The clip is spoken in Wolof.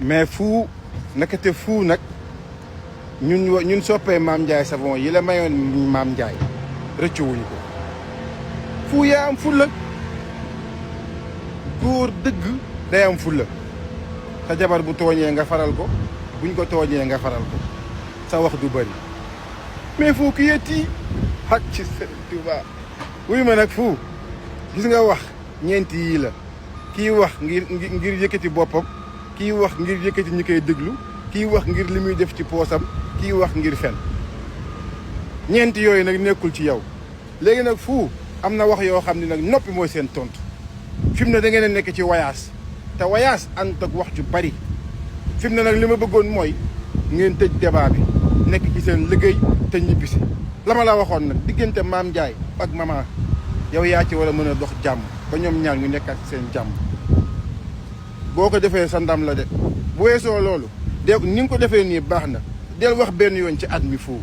mais fu nakate fu nag ñun soppee Mame Ndiaye savon yi la mayoon Mame Ndiaye rëccu wuñ ko fu yaa am fulla góor dëgg day am fulla sa jabar bu tooñee nga faral ko buñ ko tooñee nga faral ko sa wax du bëri mais fu ki yetti ak ci Sëriñ Tuubaa wuy ma nag fu gis nga wax ñeenti yii la kii wax ngir yëkkati boppam kii wax ngir yëkkati ñi koy déglu kii wax ngir li muy def ci poosam kii wax ngir fen ñeenti yooyu nag nekkul ci yow léegi nag fu am na wax yoo xam ne nag noppi mooy seen tontu fi mu ne da ngeen a nekk ci wayaas te wayaas ànd ak wax ju bari fi mu ne nag li ma bëggoon mooy ngeen tëj débat bi nekk ci seen liggéey te ñibbisi la ma la waxoon nag diggante Mame Ndiaye ak maman yow yaa ci war a mën a dox jàmm ba ñoom ñaar ñu nekkaat ci seen jàmm boo ko defee sa ndam la de bu weesoo loolu de ni nga ko defee nii baax na del wax benn yoon ci at mi foofu